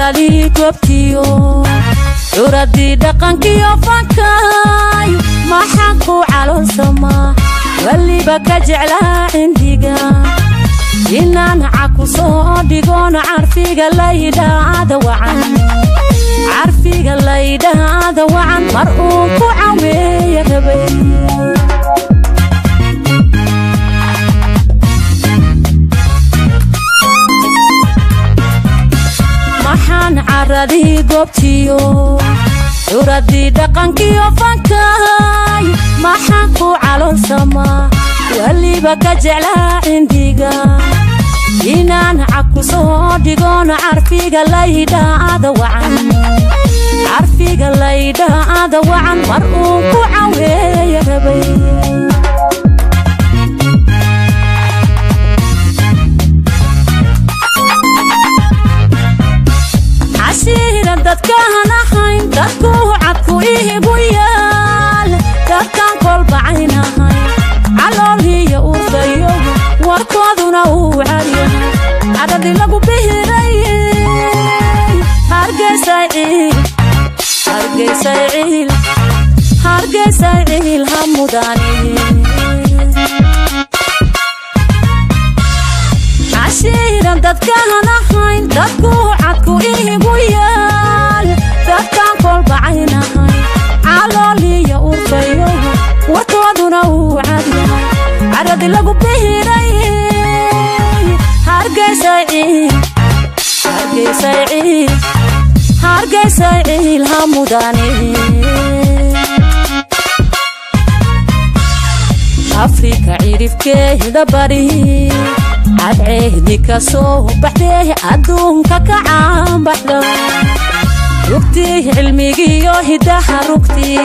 Caradii goobtiyo curadii dhaqankiyo fankaayo, maxaan ku caloolsamaa weliba ka jeclaa cindiga inaan caku soo dhigoon carfiga laydhaada wacan, carfiga laydhaada wacan mar uun ku caweeya rabay. Maxaan caradii goobtiyo curadii dhaqankiyo fankaayo, maxaan ku caloolsamaa weliba ka jeclaa cindiga inaan caku soo dhigoon carfiga laydhaada wacan, carfiga laydhaada wacan mar uun ku caweeya rabay. Cashiiran dadkaan ahayn, dadku cadku ihigu yaal, dadkaan kolbacaynahay calooliyo urfayogu warkooduna uu cadyahay, cadhadii lagu bihiray. Hargeysay ciil, Hargeysay ciil, Hargeysay ciil ha mudane. Cashiiran dadkaan ahayn, dadku cadku ihigu yaal, dadkaan kolbacaynahay calooliyo urfayogu warkooduna uu cadyahay, cadhadii lagu bihiray. Hargeysay ciil, Hargeysay ciil, Hargeysay ciil ha mudane. Afrika cirifkeeda bari cadceehdi ka soo baxdee adduunka ka caanbaxda, rugtii cilmigiyo hidaha, rugtii,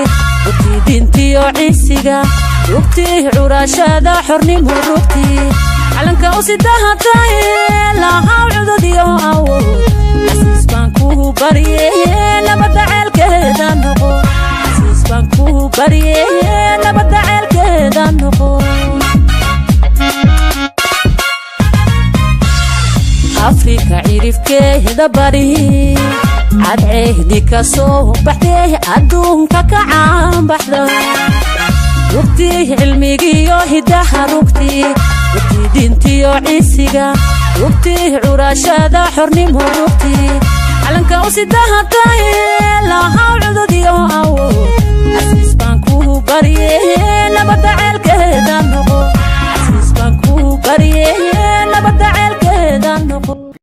rugtii diintiyo ciisiga, rugtii curashada xornimo, rugtii calanka usidahataye lahaw cudadiyo awood. Casiis baan kuu barye nabadda ceelkeeda noqo, casiis baan kuu barye nabadda ceelkeeda noqo. Afrika cirifkeeda bari cadceehdi ka soo baxdee adduunka ka caanbaxda, rugtii cilmigiyo hidaha, rugtii, rugtii diintiyo ciisiga, rugtii curashada xornimo, rugtii calanka usidahataye lahaw cudadiyo awood. Casiis baan kuu barye nabadda ceelkeeda noqo.